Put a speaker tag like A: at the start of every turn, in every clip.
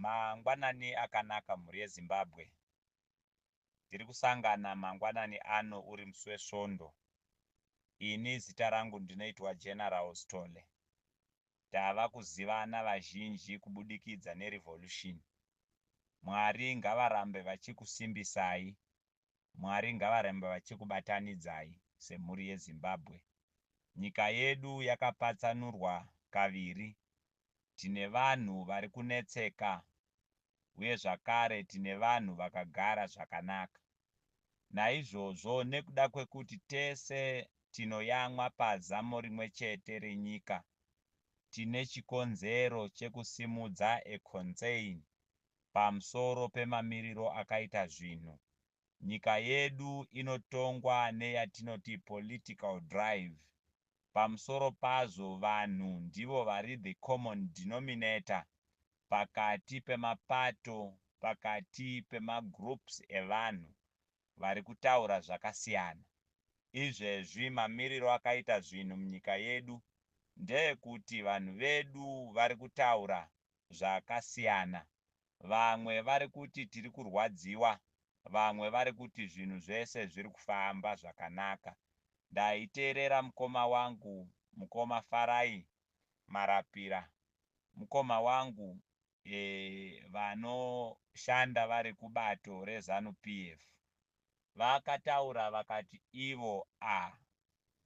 A: Mangwanani akanaka mhuri yeZimbabwe. Tiri kusangana mangwanani ano uri musi weSvondo. Ini zita rangu ndinoitwa General Sithole. Tava kuzivana vazhinji kubudikidza nerevolution. Mwari ngavarambe vachikusimbisai. Mwari ngavarambe vachikubatanidzai semhuri yeZimbabwe. Nyika yedu yakapatsanurwa kaviri. Tine vanhu vari kunetseka uye zvakare tine vanhu vakagara zvakanaka. Naizvozvo nekuda kwekuti tese tinoyamwa pazamo rimwe chete renyika, tine chikonzero chekusimudza a concern pamusoro pemamiriro akaita zvinhu. Nyika yedu inotongwa neyatinoti political drive. Pamusoro pazvo vanhu ndivo vari the common denominator pakati pemapato, pakati pemagroups evanhu vari kutaura zvakasiyana. Izvezvi mamiriro akaita zvinhu munyika yedu ndeekuti vanhu vedu vari kutaura zvakasiyana. Vamwe vari kuti tiri kurwadziwa, vamwe vari kuti zvinhu zvese zviri kufamba zvakanaka. Ndaiteerera mukoma wangu, mukoma Farai Marapira, mukoma wangu vanoshanda vari kubato reZanu PF. Vakataura vakati ivo a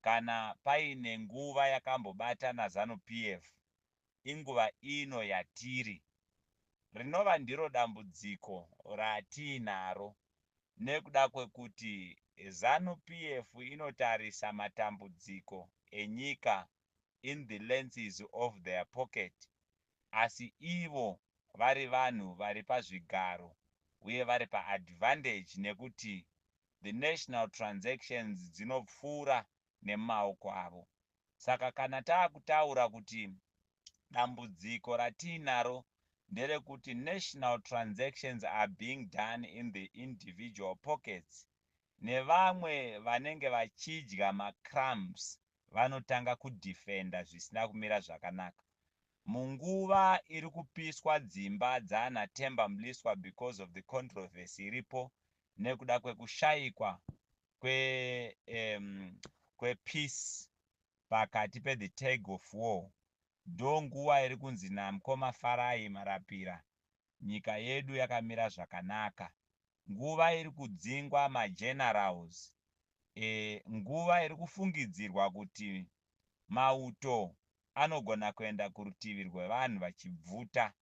A: kana paine nguva yakambobatana Zanu PF inguva ino yatiri. Rinova ndiro dambudziko ratiinaro nekuda kwekuti Zanu PF inotarisa matambudziko enyika in the lenses of their pocket asi ivo vari vanhu vari pazvigaro uye vari paadvantage nekuti the national transactions dzinopfuura nemumaoko avo. Saka kana taakutaura kuti dambudziko ratiinaro nderekuti national transactions are being done in the individual pockets, nevamwe vanenge vachidya macrumbs vanotanga kudefenda zvisina kumira zvakanaka. Munguva iri kupiswa dzimba dzaana Temba Mliswa because of the controversy iripo nekuda kwekushayikwa kwepeace pakati pethe tug of war, ndonguva iri kunzi namukoma Farai Marapira nyika yedu yakamira zvakanaka. Nguva iri kudzingwa magenerals, nguva iri kufungidzirwa kuti mauto anogona kuenda kurutivi rwevanhu vachibvuta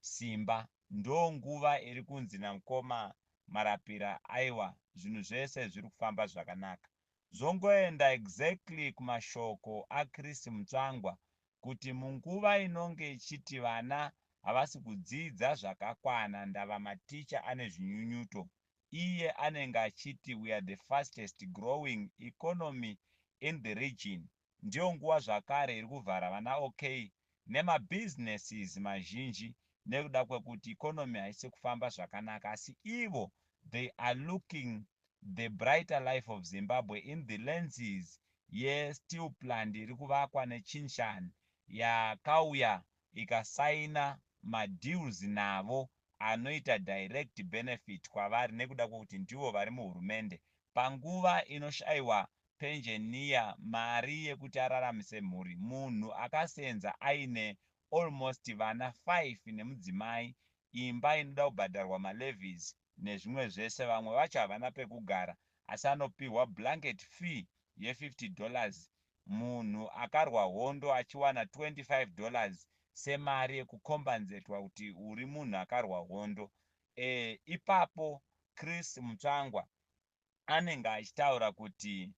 A: simba, ndonguva iri kunzi namukoma Marapira aiwa, zvinhu zvese zviri kufamba zvakanaka. Zvongoenda exactly kumashoko aChris Mutsvangwa kuti munguva inonge ichiti vana havasi kudzidza zvakakwana, ndava maticha ane zvinyunyuto, iye anenge achiti we are the fastest growing economy in the region. Ndiyo nguva zvakare iri kuvhara vana OK nemabhizinesis mazhinji nekuda kwekuti economy haisi kufamba zvakanaka, asi ivo they are looking the brighter life of Zimbabwe in the lenses yesteel plant iri kuvakwa neTsinshan yakauya ikasaina madeals navo anoita direct benefit kwavari nekuda kwekuti ndivo vari muhurumende. Panguva inoshayiwa pensioner mari yekuti araramise mhuri, munhu akasenza aine almost vana 5 nemudzimai, imba inoda kubhadharwa malevies nezvimwe zvese, vamwe vacho havana pekugara, asi anopiwa blanket fee ye$50. Munhu akarwa hondo achiwana $25 semari yekukombanzetwa kuti uri munhu akarwa hondo. Ipapo Chris Mutsvangwa anenge achitaura kuti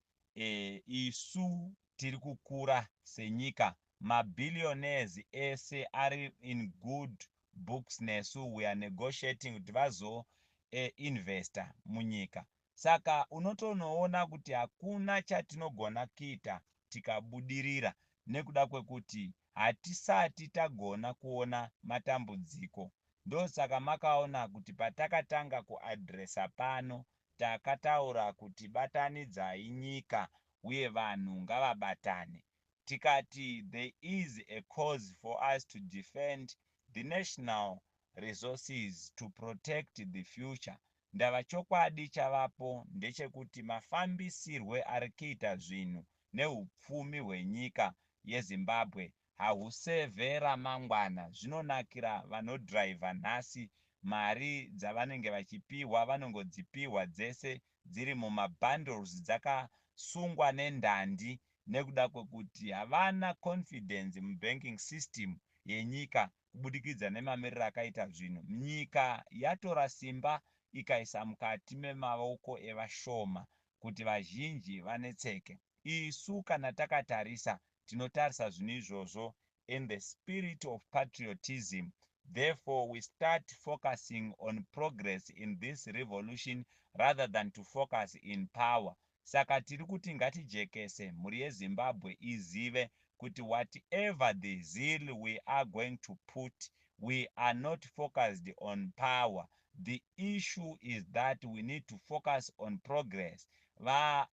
A: isu tiri kukura senyika, mabillionaires ese ari in good books nesu, we are negotiating kuti vazoinvesta munyika. Saka unotonoona kuti hakuna chatinogona kuita tikabudirira nekuda kwekuti hatisati tagona kuona matambudziko. Ndosaka makaona kuti patakatanga kuadresa pano takataura kuti batanidzai nyika uye vanhu ngavabatane, tikati there is a cause for us to defend the national. Resources to protect the future. Ndava chokwadi chavapo ndechekuti mafambisirwe ari kuita zvinhu neupfumi hwenyika yeZimbabwe hahusevhe ramangwana. Zvinonakira vanodhiraivha nhasi, mari dzavanenge vachipiwa vanongodzipiwa dzese dziri mumabundles, dzakasungwa nendandi, nekuda kwekuti havana confidence mubanking system yenyika kubudikidza nemamiriro akaita zvinhu. Nyika yatora simba ikaisa mukati memaoko evashoma kuti vazhinji vanetseke. Isu kana takatarisa, tinotarisa zvinhu izvozvo in the spirit of patriotism. Therefore, we start focusing on progress in this revolution rather than to focus in power. Saka tiri kuti ngatijekese mhuri yeZimbabwe izive kuti whatever the zeal we are going to put, we are not focused on power. The issue is that we need to focus on progress.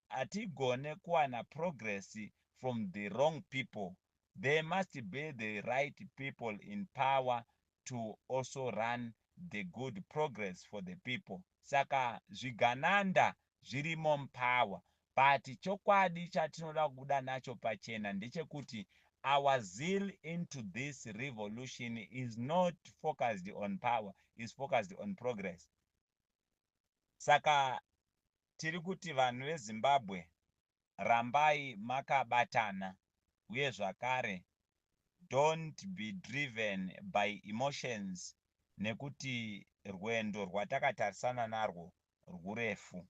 A: Hatigone kuwana progress from the wrong people. There must be the right people in power to also run the good progress for the people. Saka zvigananda zvirimo mupower, but chokwadi chatinoda kubuda nacho pachena ndechekuti our zeal into this revolution is not focused on power, is focused on progress. Saka tiri kuti vanhu veZimbabwe, rambai makabatana, uye zvakare don't be driven by emotions, nekuti rwendo rwatakatarisana narwo rwurefu.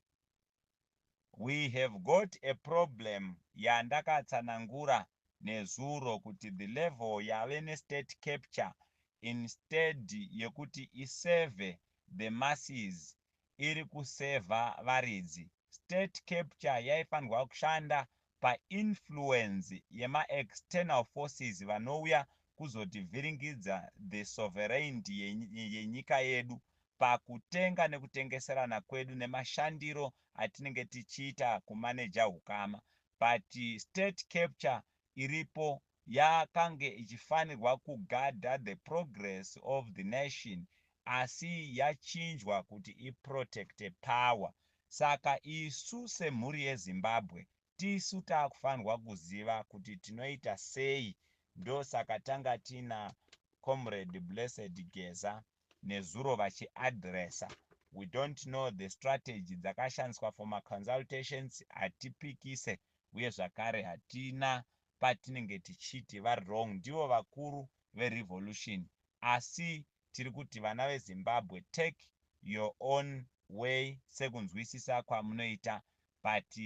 A: We have got a problem yandakatsanangura nezuro kuti the level yave nestate capture, instead yekuti isevhe the masses, iri kusevha varidzi. State capture yaifanirwa kushanda painfluence yemaexternal forces vanouya kuzotivhiringidza the sovereignty yenyika yedu pakutenga nekutengeserana kwedu nemashandiro atinenge tichiita kumaneja ukama. But state capture iripo yakange ichifanirwa kugadha the progress of the nation, asi yachinjwa kuti iprotecte power. Saka isu semhuri yeZimbabwe tisu taakufanirwa kuziva kuti tinoita sei. Ndosaka tanga tina Comrade Blessed Geza nezuro vachiadresa. We don't know the strategy dzakashandiswa for maconsultations. Hatipikise, uye zvakare hatina patinenge tichiti vari wrong. Ndivo vakuru verevolution. Asi tiri kuti vana veZimbabwe, take your own way sekunzwisisa kwamunoita, but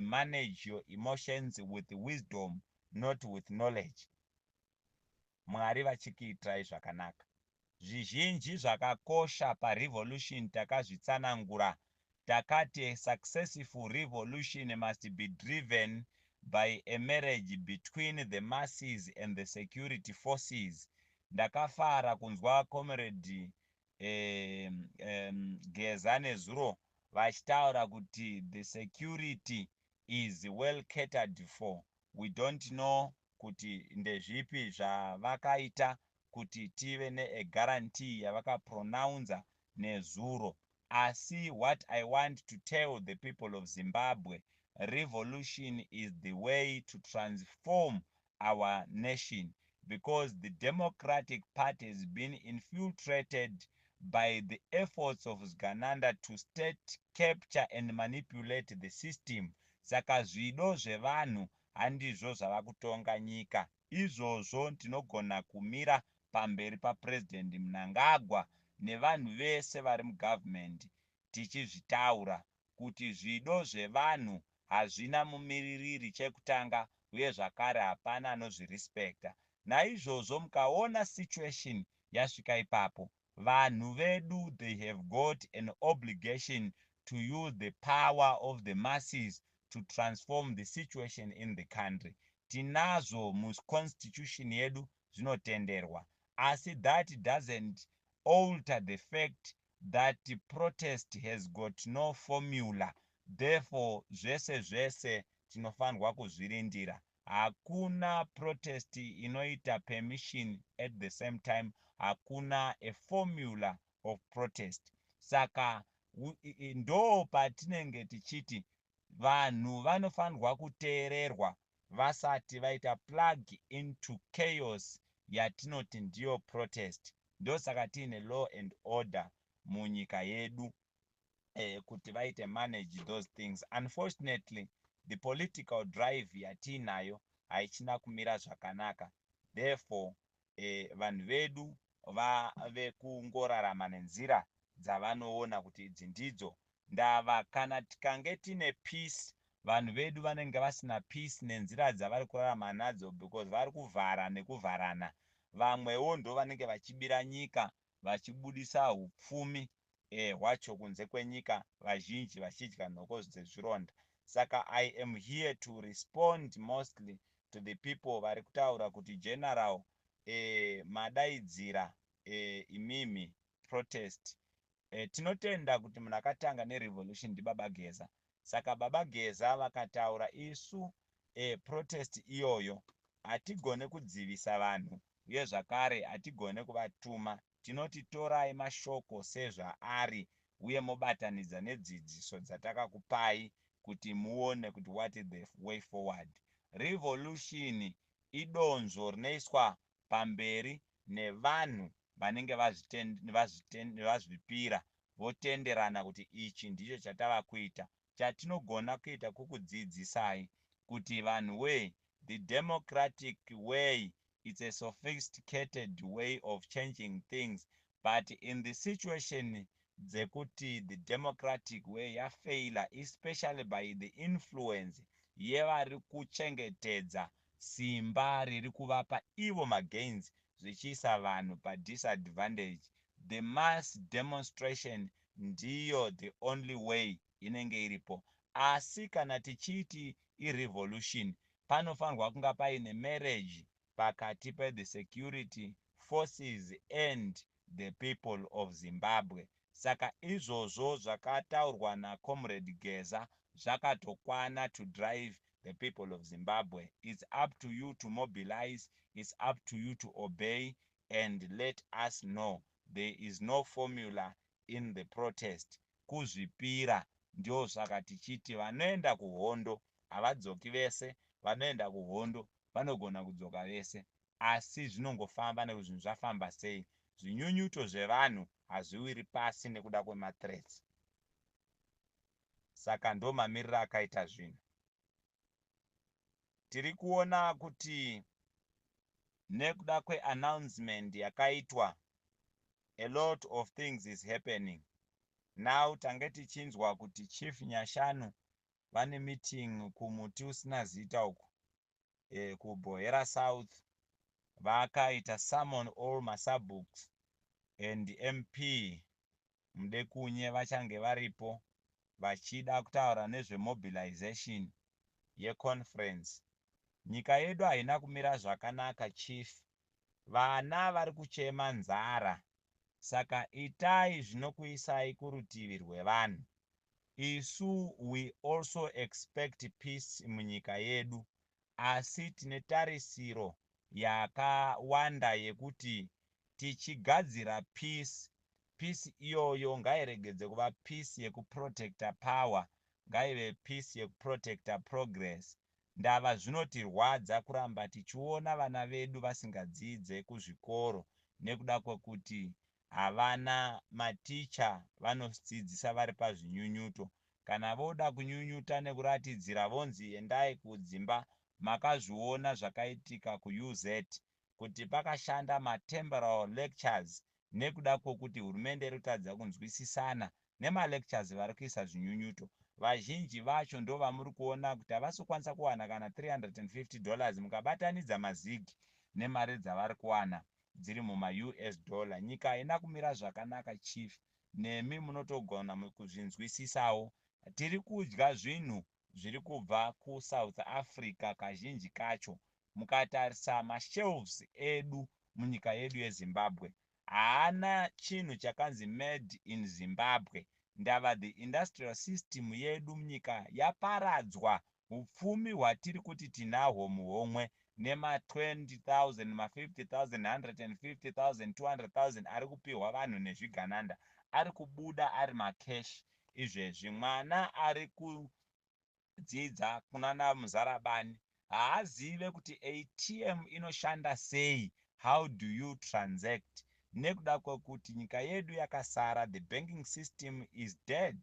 A: manage your emotions with wisdom, not with knowledge. Mwari vachikuitirai zvakanaka. Zvizhinji zvakakosha parevolution takazvitsanangura. Takati a successful revolution must be driven by a marriage between the masses and the security forces. Ndakafara kunzwa Comrade Geza nezuro vachitaura kuti the security is well catered for. We don't know kuti ndezvipi zvavakaita kuti tive neaguarantee yavakapronounza nezuro. Asi what I want to tell the people of Zimbabwe, revolution is the way to transform our nation, because the Democratic Party has been infiltrated by the efforts of zvigananda to state capture and manipulate the system. Saka zvido zvevanhu handizvo zvava kutonga nyika. Izvozvo tinogona kumira pamberi paPurezidendi Mnangagwa nevanhu vese vari mugavhumendi tichizvitaura kuti zvido zvevanhu hazvina mumiririri chekutanga, uye zvakare hapana anozvirespekta. Naizvozvo mukaona situation yasvika ipapo, vanhu vedu, they have got an obligation to use the power of the masses to transform the situation in the country. Tinazvo muconstitution yedu, zvinotenderwa. Asi that doesn't alter the fact that protest has got no formula. Therefore, zvese zvese tinofanirwa kuzvirindira. Hakuna protest inoita permission at the same time. Hakuna a formula of protest. Saka ndo patinenge tichiti vanhu vanofanirwa kuteererwa vasati vaita plug into chaos yatinoti ndiyo protest. Ndosaka tiine law and order munyika yedu kuti vaite manage those things. Unfortunately, the political drive yatiinayo haichina kumira zvakanaka. Therefore vanhu vedu vave kungorarama nenzira dzavanoona kuti idzi ndidzo. Ndava kana tikange tine peace, vanhu vedu vanenge vasina peace nenzira dzavari kurarama nadzo, because vari kuvhara nekuvharana. Vamwewo ndo vanenge vachibira nyika, vachibudisa upfumi hwacho kunze kwenyika, vazhinji vachidya nhoko dzezvironda. Saka I am here to respond mostly to the people vari kutaura kuti, "General, madaidzira imimi protest." Tinotenda kuti munhu akatanga nerevolution ndibaba Geza. Saka baba Geza vakataura, isu protest iyoyo hatigone kudzivisa vanhu, uye zvakare hatigone kuvatuma. Tinoti torai mashoko sezvaari, uye mobatanidza nedzidziso dzatakakupai kuti muone kuti what is the way forward. Revolution idonzvo rinoiswa pamberi nevanhu vanenge vazvipira, votenderana kuti ichi ndicho chatava kuita. Chatinogona kuita kukudzidzisai kuti vanhu wee, the democratic way, it's a sophisticated way of changing things, but in the situation dzekuti the democratic way yafaila, especially by the influence yevari kuchengetedza simba riri kuvapa ivo magains, zvichiisa vanhu padisadvantage, the mass demonstration ndiyo the only way inenge iripo. Asi kana tichiti irevolution, panofanirwa kunga paine marriage pakati pethe security forces and the people of Zimbabwe. Saka izvozvo zvakataurwa nacomrade Geza zvakatokwana to drive the people of Zimbabwe. It's up to you to mobilize, it's up to you to obey and let us know. There is no formula in the protest. Kuzvipira. Ndio saka tichiti vanoenda kuhondo havadzoki vese, vanoenda kuhondo vanogona kudzoka vese, asi zvinongofamba nekuti zvinhu zvafamba sei. Zvinyunyuto zvevanhu hazviwiri pasi nekuda kwemathreats. Saka ndo mamiriro akaita zvinhu. Tiri kuona kuti nekuda kweannouncement yakaitwa, a lot of things is happening now. Tange tichinzwa kuti Chief Nyashanu vane meeting kumuti usina zita uku, kuBuhera South. Vakaita summon all masabhuks, and MP Mudekunye vachange varipo, vachida kutaura nezvemobilization yeconference. Nyika yedu haina kumira zvakanaka, chief. Vana vari kuchema nzara. Saka itai zvinokuisai kurutivi rwevanhu. Isu we also expect peace munyika yedu, asi tine tarisiro yakawanda yekuti tichigadzira peace, peace iyoyo ngairegedze kuva peace yekuprotecta power, ngaive peace yekuprotecta progress. Ndava zvinotirwadza kuramba tichiona vana vedu vasingadzidze kuzvikoro nekuda kwekuti havana maticha vanodzidzisa, vari pazvinyunyuto. Kana voda kunyunyuta nekuratidzira, vonzi endai kudzimba. Makazviona zvakaitika kuUZ, kuti pakashanda matemporal lectures nekuda kwokuti hurumende iri kutadza kunzwisisana nemalectures vari kuisa zvinyunyuto. Vazhinji vacho ndo vamuri kuona kuti havasi kukwanisa kuwana kana $350 mukabatanidza mazigi nemari dzavari kuwana dziri mumaUS dollar. Nyika haina kumira zvakanaka, chief. Nemi munotogona kuzvinzwisisawo. Tiri kudya zvinhu zviri kubva kuSouth Africa kazhinji kacho. Mukatarisa mashelves edu munyika yedu yeZimbabwe, haana chinhu chakanzi "Made in Zimbabwe". Ndava the industrial system yedu munyika yaparadzwa. Upfumi hwatiri kuti tinahwo muhomwe. Nema 20,000, ma 50,000, 150,000, 200,000 ari kupihwa vanhu nezvigananda ari kubuda ari macash izvezvi. Mwana ari kudzidza kunana Muzarabani haazive kuti ATM inoshanda sei, how do you transact, nekuda kwekuti nyika yedu yakasara. The banking system is dead.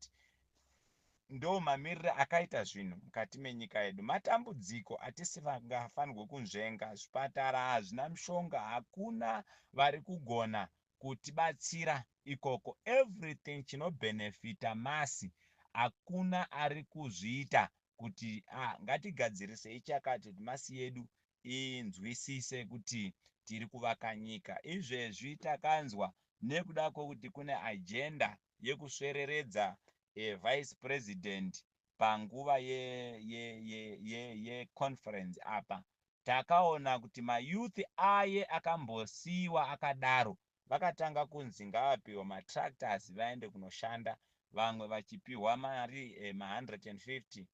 A: Ndo mamiriro akaita zvinhu mukati menyika yedu. Matambudziko atisingafanirwe kunzvenga. Zvipatara hazvina mishonga, hakuna vari kugona kutibatsira ikoko. Everything chinobhenefita mass, hakuna ari kuzviita kuti ah, ngatigadzirisei chakati kuti mass yedu inzwisise kuti tiri kuvaka nyika. Izvezvi takanzwa nekuda kwekuti kune agenda yekusvereredza vice president panguva yeconference ye, ye, ye apa takaona kuti mayouth aye akambosiyiwa akadaro vakatanga kunzi ngavapiwe matractors vaende kunoshanda, vamwe vachipiwa mari ma150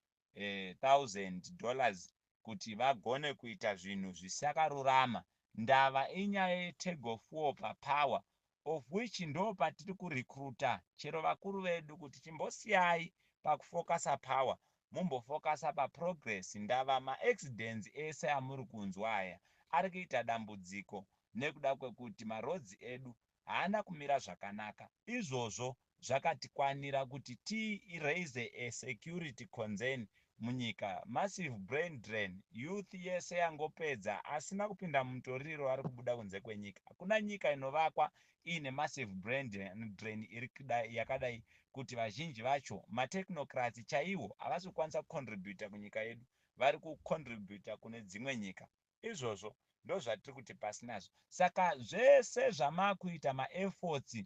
A: thousand dollars kuti vagone kuita zvinhu zvisakarurama. Ndava inyaya yetug of war papower, of which ndo patiri kurecruita chero vakuru vedu kuti chimbosiyai pakufokasa power, mumbofokasa paprogress. Ndava maaccidents ese amuri kunzwa aya ari kuita dambudziko nekuda kwekuti maroads edu haana kumira zvakanaka. Izvozvo zvakatikwanira kuti tiraise a security concern munyika. Massive brain drain, youth yese yangopedza, asina kupinda mutoriro ari kubuda kunze kwenyika. Hakuna nyika inovakwa iine massive brain drain iri yakadai, kuti vazhinji vacho matechnocrats chaiwo havasi kukwanisa kucontributa kunyika yedu, vari kucontributa kune dzimwe nyika. Izvozvo ndo zvatiri kuti pasinazvo. Saka zvese zvamakuita, maefforts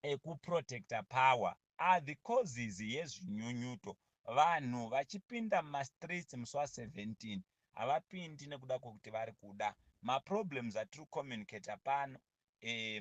A: ekuprotecta power are the causes yezvinyunyuto. Vanhu vachipinda mumastreets musi wa17 havapindi nekuda kwekuti vari kuda maproblems atiri kucommunicata pano.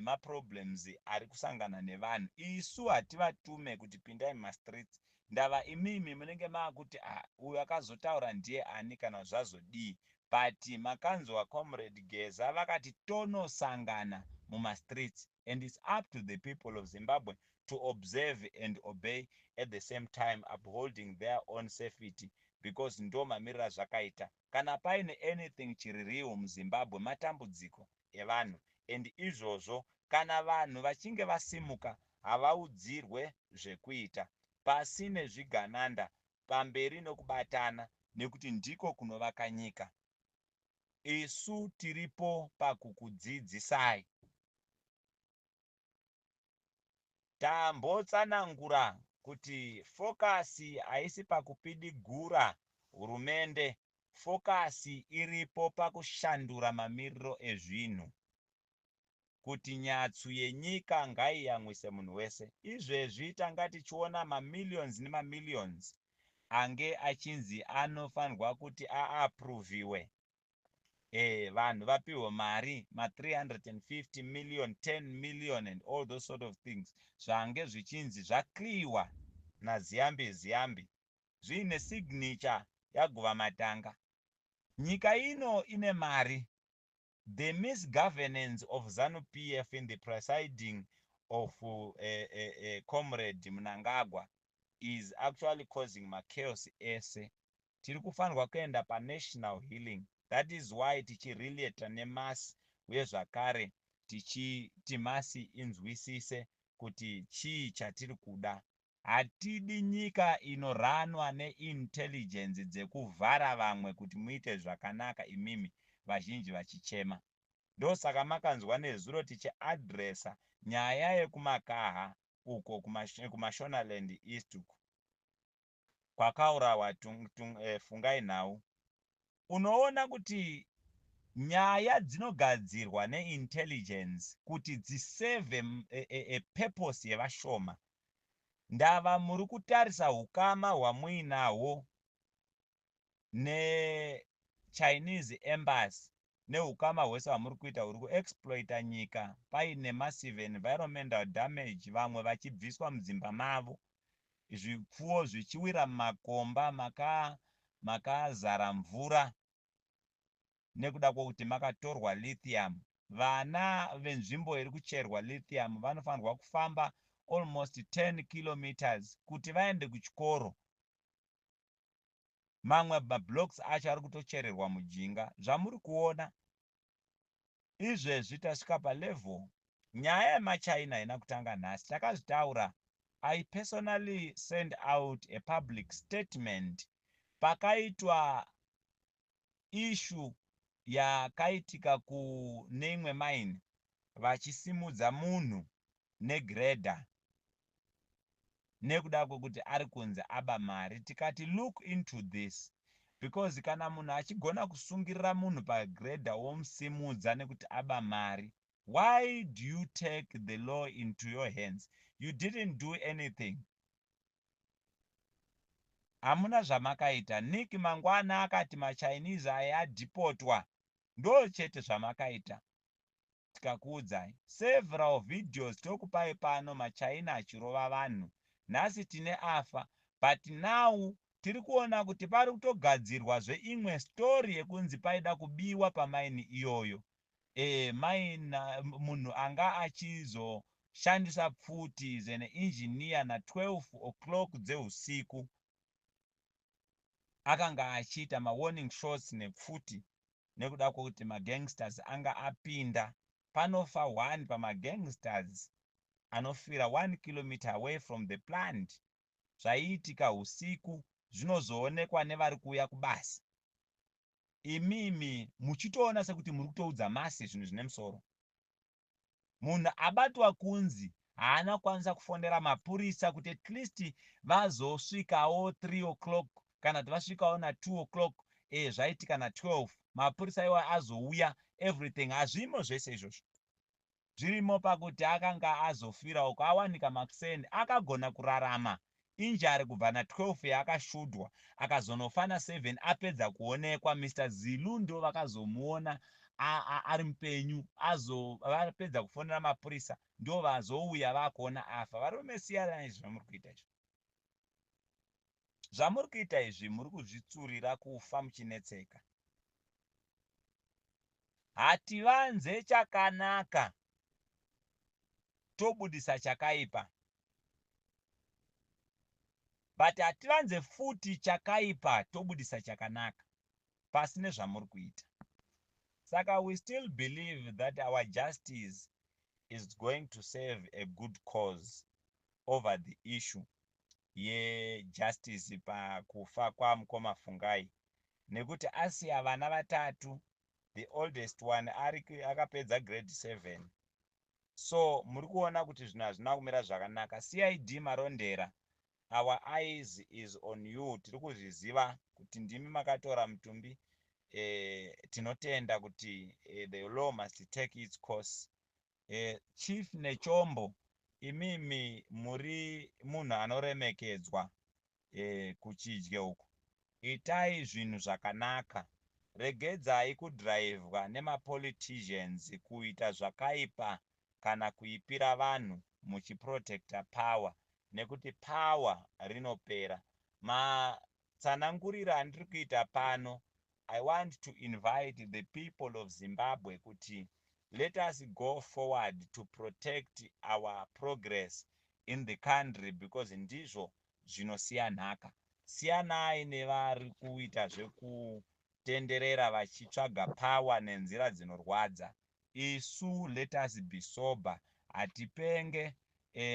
A: Maproblems ari kusangana nevanhu, isu hativatume kuti pindai mumastreets. Ndava imimi munenge maakuti, ah, uyu akazotaura ndiye ani kana zvazodii? But makanzwa Comrade Geza vakati tonosangana mumastreets, and it's up to the people of Zimbabwe to observe and obey, at the same time upholding their own safety, because ndo mamiriro azvakaita. Kana paine anything chiririwo muZimbabwe, matambudziko evanhu, and izvozvo kana vanhu vachinge vasimuka havaudzirwe zvekuita. Pasi nezvigananda, pamberi nokubatana, nekuti ndiko kunovaka nyika. Isu tiripo pakukudzidzisai. Tambotsanangura kuti focus haisi pakupidigura hurumende, focus iripo pakushandura mamiriro ezvinhu, kuti nyatsu yenyika ngaiyamwise munhu wese. Izvezvi tanga tichiona mamillions nemamillions ange achinzi anofanirwa kuti aapproviwe, vanhu vapiwe mari ma350 million, 10 million and all those sort of things, zvange zvichinzi zvaclearwa naZiyambi Ziyambi, zviine signature yaGuva Matanga. Nyika ino ine mari. The misgovernance of ZANU PF in the presiding of Comrade Mnangagwa is actually causing machaos ese. Tiri kufanirwa kuenda panational healing. That is why tichirelata nemass, uye zvakare tichiti mass inzwisise kuti chii chatiri kuda. Hatidi nyika inoranwa neintelligence dzekuvhara vamwe kuti muite zvakanaka imimi vazhinji vachichema. Ndosaka makanzwa nezuro tichiadresa nyaya yekuMakaha uko kuMashonaland East uko kwakaurawa Fungai Nhau. Unoona kuti nyaya dzinogadzirwa neintelligence kuti dziserve purpose yevashoma. Ndava muri kutarisa ukama hwamuinahwo neChinese Embassy neukama hwese hwamuri kuita huri kuexploita nyika, paine massive environmental damage, vamwe vachibviswa mudzimba mavo, zvipfuwo zvichiwira mumakomba makazara mvura. nekuda kwokuti makatorwa lithium. Vana venzvimbo iri kucherwa lithium vanofanirwa kufamba almost 10 kilometers kuti vaende kuchikoro. Mamwe mablocks acho ari kutochererwa mujinga. Zvamuri kuona izvezvi tasvika palevel. Nyaya yemaChina haina kutanga nhasi, takazvitaura. I personally send out a public statement pakaitwa issue yakaitika kune imwe mine, vachisimudza munhu negrader nekuda kwekuti ari kunzi aba mari. Tikati, "Look into this," because kana munhu achigona kusungirira munhu pagrader womusimudza nekuti aba mari, why do you take the law into your hands? You didn't do anything, hamuna zvamakaita. Nick Mangwana akati maChinese aya adhipotwa, ndo chete zvamakaita. Tikakuudzai several videos, tokupai pano maChina achirova vanhu. Nhasi tine afa, but now tiri kuona kuti pari kutogadzirwazve imwe story yekunzi paida kubiwa pamaini iyoyo. Maina munhu anga achizoshandisa pfuti as an engineer na12 o'clock dzeusiku, akanga achiita mawarning shots nepfuti nekuda kwokuti magangsters anga apinda. Panofa 1 pamagangsters anofira 1 kilometer away from the plant. Zvaiitika usiku zvinozoonekwa nevari kuuya kubasa. Imimi muchitoona sekuti muri kutoudza masi zvinhu zvine musoro. Munhu abatwa kunzi haana kukwanisa kufonera mapurisa kuti at least vazosvikawo 3 o'clock kana kuti vasvikawo na2 o'clock. Zvaitika na12, mapurisa iwayo azouya, everything hazvimo. Zvese izvozvo zvirimo pakuti akanga azofira uko, awanika makuseni, akagona kurarama injury kubva na12 yaakashudwa, akazonofa na7 apedza kuonekwa. Mr Zilu ndo vakazomuona ari mupenyu, vapedza kufonera mapurisa, ndo vazouya vakuona afa. Varume, siyanai zvamuri kuita izvi. Zvamuri kuita izvi, muri kuzvitsurira kufa muchinetseka. Hativanze chakanaka, tobudisa chakaipa, but hativanze futi chakaipa, tobudisa chakanaka. Pasi nezvamuri kuita. Saka we still believe that our justice is going to serve a good cause over the issue yejustice pakufa kwamukoma Fungai, nekuti asiya vana vatatu. The oldest one ari akapedza grade 7. So muri kuona kuti zvinhu hazvina kumira zvakanaka. CID Marondera, our eyes is on you. Tiri kuzviziva kuti ndimi makatora mutumbi. Tinotenda kuti the law must take its course. Chief Nechombo, imimi muri munhu anoremekedzwa kuchidye uku. Itai zvinhu zvakanaka, regedzai kudhiraivhwa nemapoliticians kuita zvakaipa kana kuipira vanhu muchiprotecta power, nekuti power rinopera. Matsananguriro andiri kuita pano, I want to invite the people of Zimbabwe kuti let us go forward to protect our progress in the country, because ndizvo zvinosiya nhaka. Siyanai nevari kuita zvekutenderera vachitsvaga power nenzira dzinorwadza. Isu, let us be sober, hatipenge.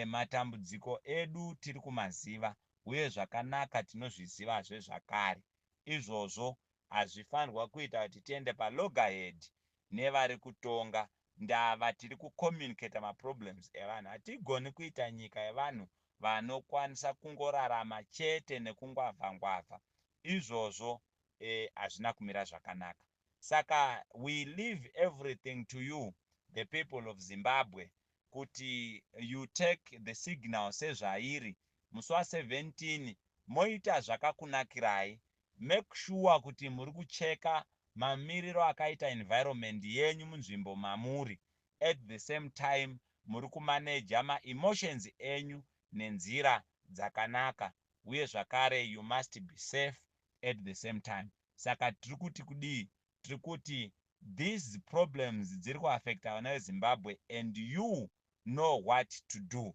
A: Matambudziko edu tiri kumaziva, uye zvakanaka tinozvizivazve zvakare. Izvozvo hazvifanirwa kuita kuti tiende paloggerhead nevari kutonga. Ndava tiri kucommunicata maproblems evanhu. Hatigoni kuita nyika yevanhu vanokwanisa kungorarama chete nekungwavha-ngwavha. Izvozvo hazvina kumira zvakanaka. Saka we leave everything to you, the people of Zimbabwe, kuti you take the signal sezvairi. Musi wa17 moita zvakakunakirai. Make sure kuti muri kucheka mamiriro akaita environment yenyu munzvimbo mamuri. At the same time, muri kumaneja maemotions enyu nenzira dzakanaka, uye zvakare you must be safe at the same time. Saka tiri kuti kudii? Tiri kuti these problems dziri kuaffecta vana veZimbabwe and you know what to do.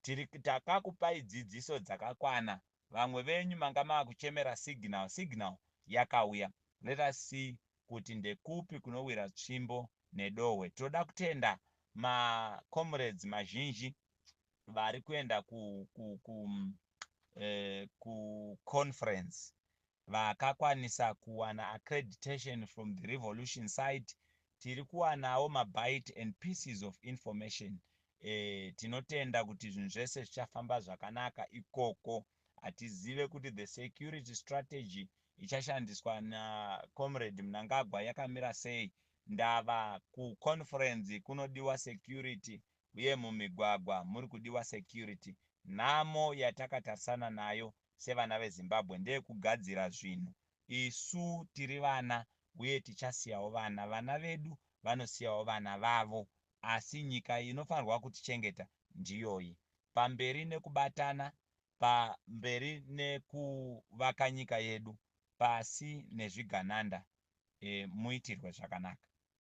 A: Tiri takakupai dzidziso dzakakwana. Vamwe venyu manga maakuchemera signal, signal yakauya. Let us see kuti ndekupi kunowira tsvimbo nedohwe. Tinoda kutenda macomrades mazhinji vari kuenda kuconference, vakakwanisa kuwana accreditation from the revolution side. Tiri kuwanawo mabite and pieces of information. Tinotenda kuti zvinhu zvese zvichafamba zvakanaka ikoko. Hatizive kuti the security strategy ichashandiswa nacomrade Mnangagwa yakamira sei. Ndava kuconference kunodiwa security, uye mumigwagwa muri kudiwa security. Nhamo yatakatarisana nayo sevana veZimbabwe ndeyekugadzira zvinhu. Isu tiri vana, uye tichasiyawo vana, vana vedu vanosiyawo vana vavo, asi nyika inofanirwa kutichengeta ndiyoyi. Pamberi nekubatana, pamberi nekuvaka nyika yedu, pasi nezvigananda. Muitirwe zvakanaka.